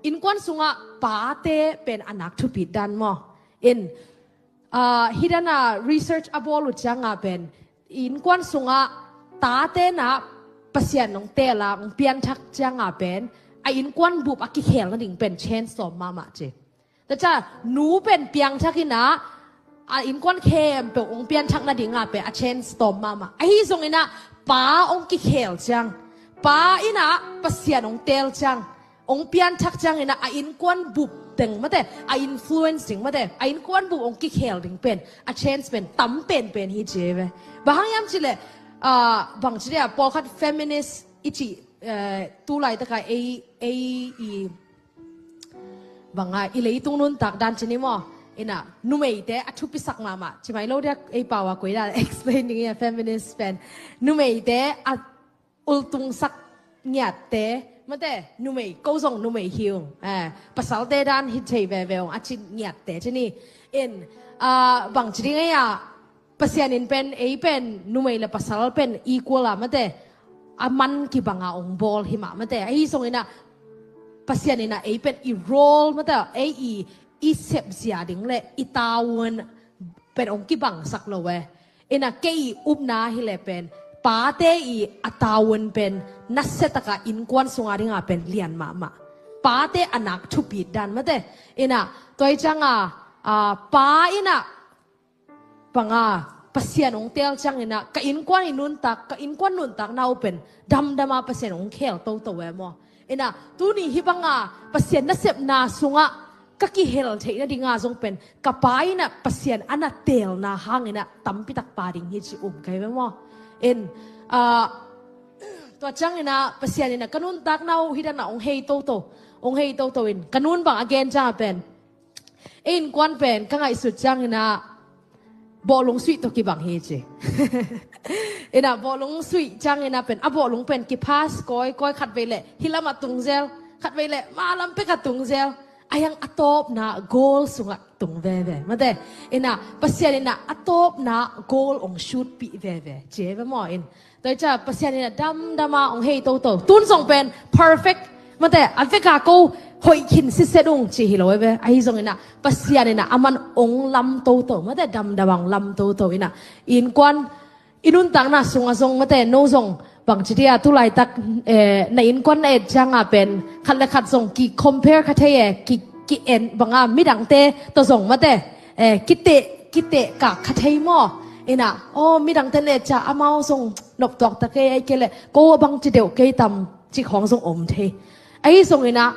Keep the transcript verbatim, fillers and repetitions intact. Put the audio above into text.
innkuan sungah pate pen a nak thupit dan maw? In, ah, hih dana research a bawl uh cianga pen innkuan sungah tate na Pasian hong teel a hong pianthak cianga pen a innkuan bup a kikhel nading pen chance tawm mahmah ci. Tua ciang nu pen piangthak in ah a innkuan khempeuh hong pianthak nading ah pen a chance tawm mahmah. Ahi zongin ah pa hong kikhel ciang, pa in ah Pasian hong teel ciang, hong pianthak ciangin ah a innkuan bup teng mate, a influence ding mate, a innkuan bup hong kikhel ding pen a chance pen tam penpen hi ci ve. Bang hang hiam cih leh, ah, bangci dia pawlkhat feminist i cih, eh, tu laitaka ei, ei i banga i leitung nuntak dan ci ni maw? In ah numeite a thupisak mahmah ci mai lo dia, ei pau a koi dan explain ding ia feminist pen. Numeite a ultungsak ngiatte mate, numei, ko zong numei hi ung, eh, pasalte dan hi thei veve ung a ci ngiatte ci ni. In, ah, bangci ding ei ah Pasian in pen, ei pen numei le pasal pen equal a mate, a man kibanga hong bawl hi mah mate. Ahi zongin ah Pasian in ah ei pen i role mate, ei i, i sepzia ding le i tavuan pen hong kibangsak lo e. In ah kei i upna hi le pen pate i a tavuan pen nasiataka innkuan sunga dinga pen lian mahmah. Pate a nak thupit dan mate. In ah tua hi cianga, ah, pa in ah banga Pasian hong teel ciangin ah ka innkuan i nuntak, ka innkuan nuntakna uh pen damdama Pasian hong khel toto e maw? In ah tuni hih banga Pasian nasepna sungah ka kihel theih nadinga zong pen ka pa in ah Pasian a na teelna hangin ah tampitak pa ding hi ci um kai ve maw? In, ah, tua ciangin ah Pasian in ah ka nuntakna uh hih dana hong hei toto, hong hei toto in ka nun bang a gen cianga pen ei innkuan pen ka ngaihsut ciangin ah bawhlung suih tawh kibang hi ci. In ah bawhlung suih ciangin ah pen a bawhlung pen kipas kawikawi, khatvei le hih lamah tung zel, khatvei le ma lam pekah tung zel. A hiang a tawpna goal sungah tung veve mate. In ah Pasian in ah a tawpna goal hong shoot pih veve ci ve maw? In tua hi ciang Pasian in ah damdama hong hei toto. Tun zong pen perfect mate, a veka ko hoih khin siset ung ci hi lo e ve. Ahi zongin ah Pasian in ah a man hong lam toto mate, damdama hong lam toto. In ah innkuan i nuntakna sungah zong mate, no zong bangci dia tu laitak, eh, na innkuan na et cianga pen khat le khat zong ki compare kha thei e, ki, ki en banga midangte tawh zong mate, eh, kiteh, kiteh kak kha thei maw? In ah, oh, midangte na et cia amau zong noptuak ta kei, ahih kei leh ko a bangci deuh kei tam ci khawng zong om thei. Ahi zongin ah